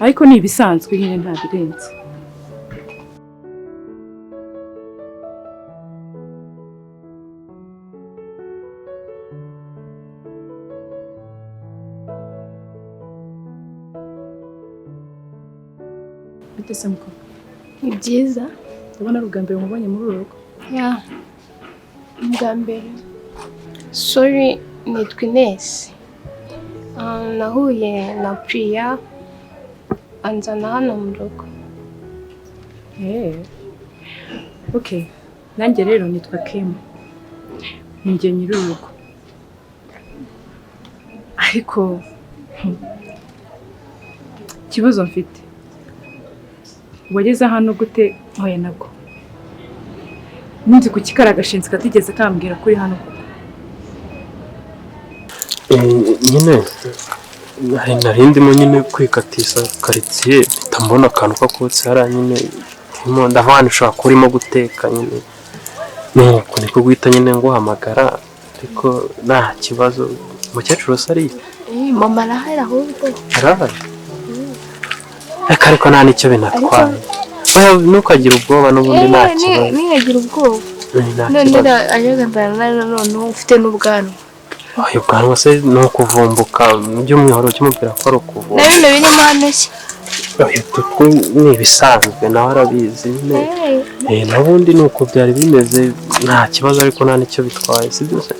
Ariko ni ibisanzwe nyine, nta birenze. Bite se mukobwa? Ni byiza. Ndabona ari ubwa mbere mubonye muri uru rugo. Ya, bwa mbere. Sorry, nitwa Ines. Nahuye na Priya anzana hano mu rugo. Eh. Okay. Nanjye rero nitwa Kim. Ni njye nyiri urugo. Ariko ikibazo mfite, wageze hano gute? Oya, nabwo nzi kuki kari agashinzi katigeze kambwira kuri hano koko? Nyine nari ndimo nyine kwikatisa karitsiye, mpita mbona akantu kakotse hariya nyine, ndimo ndavuga nti ushobora kuba urimo guteka nyine, nuko niko guhita nyine nguhamagara, ariko nta kibazo. Umukecuru se ariyo? Mama arahari ahubwo. Arahari, ariko nta n'icyo binatwaye. Oya, ntukagire ubwoba, n'ubundi nta kibazo. Ntiyagira ubwoba. Nta None kibazo. Ajagambana none ufite n'ubwanwa. Oya, ubwanwa se ni ukuvumbuka, by'umwihariko cy'umupira ko ari ukuvumbuka. Na bino birimo hano se? Oya, utu two ni ibisanzwe, nawe arabizi nyine. N'ubundi ni uko byari bimeze, nta kibazo, ariko nta n'icyo bitwaye, si byo se?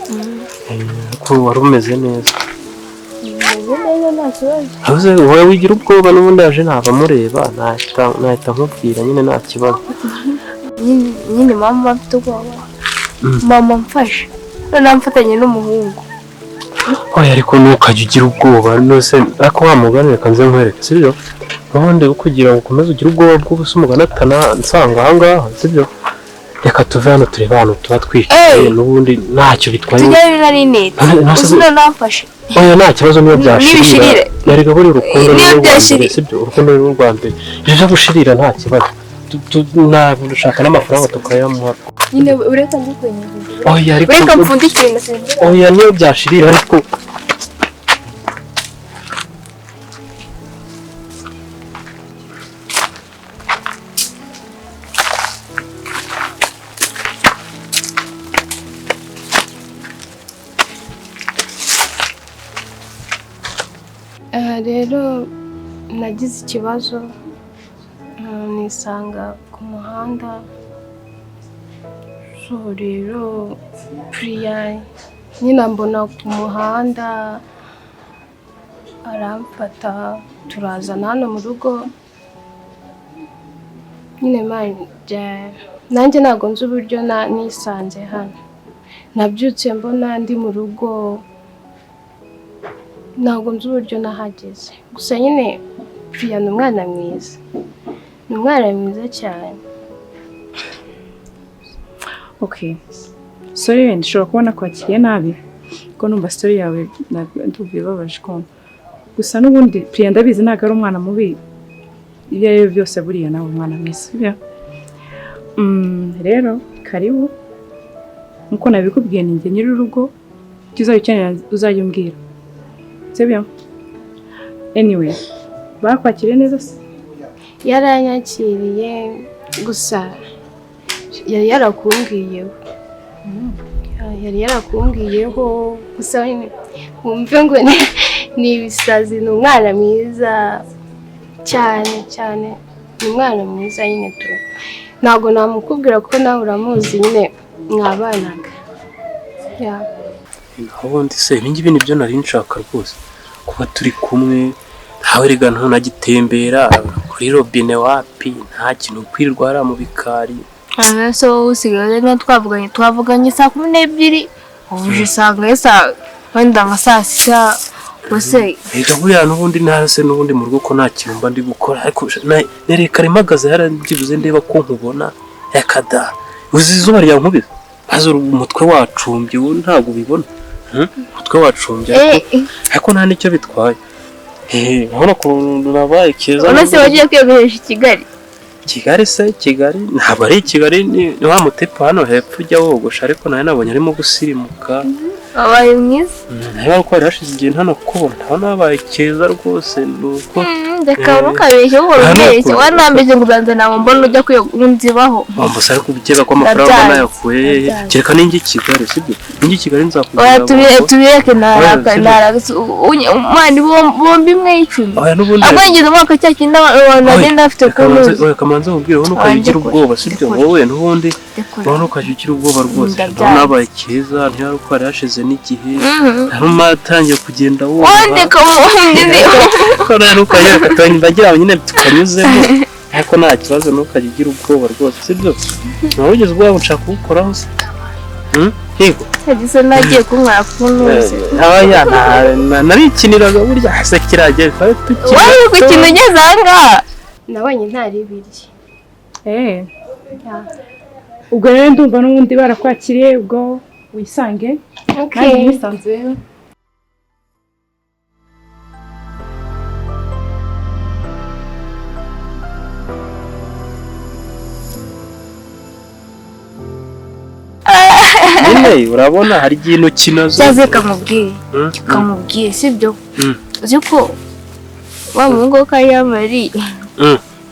Ariko wari umeze neza. Umeze neza, nta kibazo. Avuze wowe wigira ubwoba, n'ubundi yaje ntabamureba, nahita nkubwira nyine, nta kibazo. Nyine mama mfite ubwoba. Mama mfashe noneho mfatanye n'umuhungu. Oya, ariko ntukajya ugira ubwoba nose, ariko wa mugani reka nze nkwereke, si byo? Ubundi kugira ngo ukomeze ugire ubwoba bw'ubusa, umugani atana nsanga aha ngaha, si byo? Reka tuve hano turebe ahantu tuba twicaye. N'ubundi ntacyo bitwaye. Tujyayo na Rinete. None se- Uzi noneho mfashe. Oya, nta kibazo, niyo byashirira. Nibishirire. Erega buriya urukundo Niyo ni rwo rwa mbere. byashirira. Sibyo, urukundo ni rwo rwa mbere. Ibyo byo gushirira nta kibazo. Dushaka n'amafaranga tukayamuha. Nyine ureka ndikwenyereza. Oya, ariko Ureka mpfundikire na serivisi. Oya, niyo byashirira, ariko Aha rero nagize ikibazo, nisanga ku muhanda. So rero Priya nyine ambona ku muhanda, aramfata, turazana hano mu rugo nyine. Man, nanjye ntabwo nzi uburyo nisanze hano. Nabyutse mbona ndi mu rugo, ntabwo nzi uburyo nahageze. Gusa nyine Priya ni umwana mwiza, ni umwana mwiza cyane. Okay. Sorry, wenda ushobora kubona kwakiriye nabi, kuko numva story yawe ndumva ibabaje kumva. Gusa n'ubundi Priya ndabizi ntabwo ari umwana mubi, ibyo ari byo byose buriya nawe umwana mwiza, sibyo? Rero karibu, nkuko nabikubwiye ni njye nyir'urugo, icyo uzajya ukenera uzajya umbwira, sibyo? Anyway, bakwakiriye neza se? Yaranyakiriye, gusa yari yarakumbwiyeho, yari yarakumbwiyeho. Gusa nyine wumve ngo ni ibisazi, ni umwana mwiza cyane cyane, ni umwana mwiza nyine tu. Ntabwo namukubwira kuko nawe uramuzi nyine, mwabanaga. Ya. Ubundi se ibi ngibi nibyo nari nshaka rwose, kuba turi kumwe ntawe. Rega ntunagitembera kuri robine, wapi, nta kintu kwirirwa hariya mu bikari. Ese wowe usigaye niba twavuganye saa 12, ubu usanga saa wenda nka saa 6 ubuse. Reka buriya n'ubundi ntase n'ubundi mu rugo ko nta kintu mba ndi gukora, ariko nereka rimagaze hariya byibuze ndeba ko nkubona. Reka da, uzi izuba ryankubise maze umutwe wacumbye, ubu ntabwo ubibona? Umutwe wacumbye, ariko nta n'icyo bitwaye. Urabona ukuntu nabaye keza. Uretse wagiye kwiyogoshesha i Kigali. Kigali se? Kigali ntabwo ari i Kigali, ni wa mutipe hano hepfo ujya wogosha, ariko nawe nabonye arimo gusirimuka. Wabaye mwiza. Niba uko hari hashize igihe ntanakubona, ndabona wabaye keza rwose nuko. Reka ntukabeshye uhora ubeshya, wanambeshye ngo ubanza ntabwo mbona ujya kunzibaho. Wambusa ariko ukeka ko amafaranga nayakuye hehe? Kereka ninjye i Kigali, sibyo? Ninjye i Kigali nzakugurira. Oya tubireke, naraka naraka umwana bombi imwe y'icumi. Oya n'ubundi. Ahubwo nigeze umwaka cya kindi abantu bagenda bafite kunuza. Oya kamanza nkubwire, wowe ntukajya ugira ubwoba, sibyo? Wowe n'ubundi wowe ntukajya ugira ubwoba rwose. Ndabona wabaye keza, ntihari uko hari hashize n'igihe. Harimo atangiye kugenda wumva. Wandika Ntukajya ndagira nyine tukanyuzemo, ariko nta kibazo, ntukajya ugira ubwoba rwose, sibyo? Ntawe wigeze ubwoba nshaka kuwukoraho se? Yego. Ese nagiye kunywera kunuze. Oya narikiniraga burya se kiragiye twari tukiri. Wari gukina ugeze aha ngaha. Nabonye ntari ibiryo. Ubwo rero ndumva n'ubundi barakwakiriye, ubwo wisange. Nanjye nisanzuyeho. Nyine urabona hari igihe intoki nazo Cyaze kamubwiye. Kamubwiye sibyo? Uzi ko wa muhungu wo kwa Yamari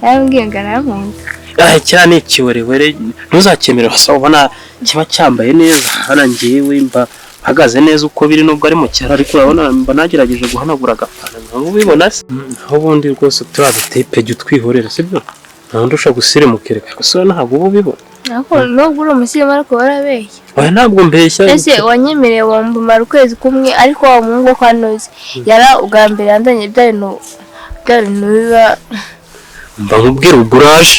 yarambwiye ngo arankunda. Ah cyane ikiwerewere ntuzakemere, wasa ubona kiba cyambaye neza. Hana ngewe mba mpagaze neza uko biri nubwo ari mu cyaro, ariko urabona mba nagerageje guhanagura agapantaro ntabwo ubibona se. Aho ubundi rwose turadutepe jya utwihorera, sibyo? Nta wundi ushobora gusirimukireka gusa ntabwo uba ubibona. Ariko nubwo uri umusirimu ariko warabeshya. Oya ntabwo mbeshya. Ese wanyemereye wambumara ukwezi kumwe, ariko wa muhungu wo kwa Nozi yara ubwa mbere yanzanye bya bintu biba mba nkubwira uburaje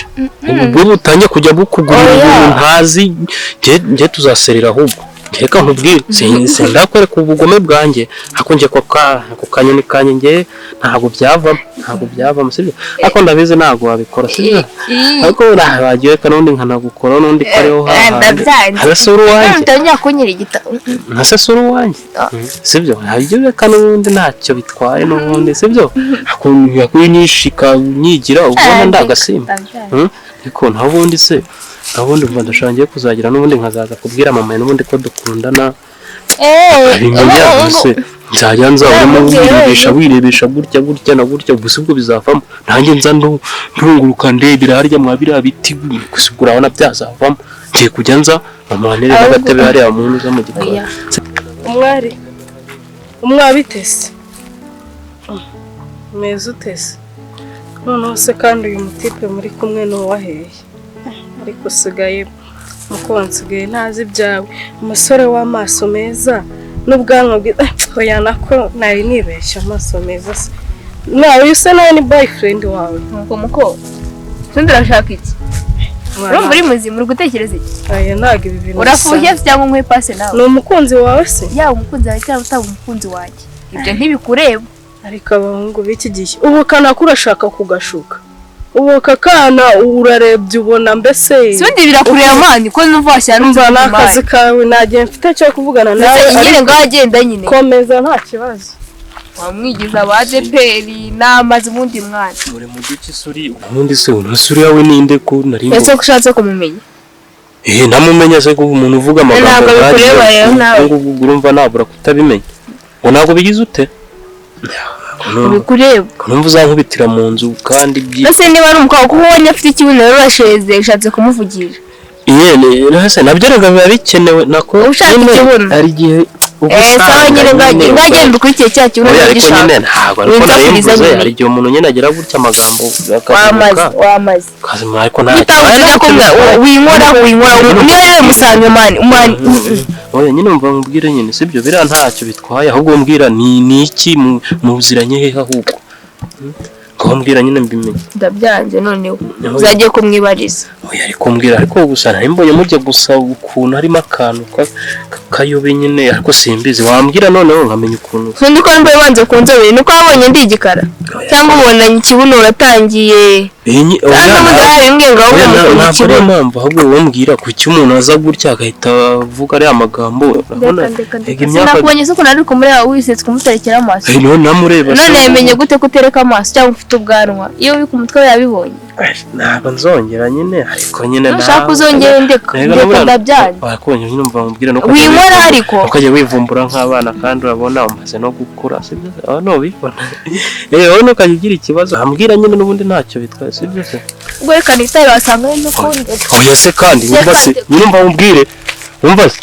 ubwo butangiye kujya bukugurira ibintu ntazi, njye tuzaserera ahubwo. Reka nkubwire sindakwereka ubugome bwanjye, ariko njye ako kanyoni kanjye njye ntabwo byavamo, sibyo? Ariko ndabizi ntabwo wabikora, sibyo? Ariko wagiye reka n'undi nkanagukora n'undi ko ariho hahandi. Ntasesura uwanjye. Utangira kunyirigita. Ntasesura uwanjye, sibyo? Ntabyo reka n'ubundi ntacyo bitwaye n'ubundi, sibyo? Nishika nyigira ubona ndagasimba. Ariko nta bundi se ubundi mba ndashangiye kuzagira n'ubundi nkazaza kubwira mama n'ubundi ko dukundana. Abimenya se nzajya nza urimo wirebesha gutya gutya na gutya, gusa ubwo bizavamo nanjye nza ndunguruka ndebera harya mwa biriya biti, gusa ubwo urabona byazavamo. Ngiye kujya nza mama wantere n'agatebe hariya muntu uza mu gikoni. Umwari umwabitese meza utese noneho se kandi uyu mutipe muri kumwe n'uwaheye, ariko usigaye mukunzi nsigaye ntazi ibyawe, umusore w'amaso meza n'ubwanwa bwiza. Oya nako nari nibeshya, amaso meza se nawe uyu se nawe ni boyfriend wawe? Muko tundi urashaka iki? Urumva uri muzima uri gutekereza iki? Oya ntabwo ibi bintu urafushye cyangwa nkwe passe nawe. Ni umukunzi wawe se? Yaba umukunzi wawe cyangwa utaba umukunzi wanjye ibyo ntibikureba. Ariko abahungu b'iki gihe ubu kanaka urashaka kugashuka, ubu kakana urarebye ubona mbese sibundi birakureba mani ko numva washyira umva n'akazi kawe ntagihe mfite cyo kuvugana nawe, nyine ngaho agenda nyine komeza nta kibazo. Wamwigiza ba ADPR n'amazi ubundi mwana muri mu gice suri ubundi se unasuri yawe ninde ko nari ese ko ushatse kumumenya? Namumenya se ko umuntu uvuga amagambo ntabwo bikureba rero nawe urumva nabura kutabimenya ngo ntabwo bigize ute bikureba numva uzankubitira mu nzu kandi ese niba ari umukobwa kuko ubonye afite ikibuno rero urasheze ushatse kumuvugira. Ese nabyo rero biba bikenewe nako hari igihe sawa nyine ngagenda ukurikiye cya kibuno ariko nyine ntabwo ariko narimvuze hari igihe umuntu nyine agira gutya amagambo wamaze kazima ariko nta winkora niyo rero musange mani oya nyine mva mubwire nyine sibyo biriya ntacyo bitwaye, ahubwo mbwira ni iki muziranye hehe ahubwo ngaho mbwira nyine mbimenye. Ndabyanze noneho uzagiye kumwibariza. Oya ariko mbwira, ariko gusa nari mbonye mujya gusa ukuntu harimo akantu kayobe nyine, ariko simbizi wambwira noneho nkamenya ukuntu. Sundi ko mbaye banze kunzobere nuko wabonye ndi igikara cyangwa ubonanye ikibuno uratangiye. Ntabwo ariyo mpamvu ahubwo wowe kuki umuntu aza gutya agahita avuga ariya magambo. Urabona sinakubonye se ukuntu ari kumureba wisetse kumuterekera amaso. None yamenye gute ko utereka amaso cyangwa ufite ubwanwa? Iyo uri ku mutwe yabibonye. Ntabwo nzongera nyine ariko nyine ntushaka uzongera ndeka ndabyanze. Ariko nyine umva mubwira no winkora Nkora ariko. Ukajya wivumbura nk'abana kandi urabona umaze no gukura, sibyo se? Aho ntubibona? Eh, wowe ntukajya ugira ikibazo, ambwira nyine, n'ubundi ntacyo bitwaye, sibyo se? Ubwo reka nitare, wasanga ari n'ukundi. Oya se kandi, wumva se? Kandi- Nyine umva, umbwire, wumva se?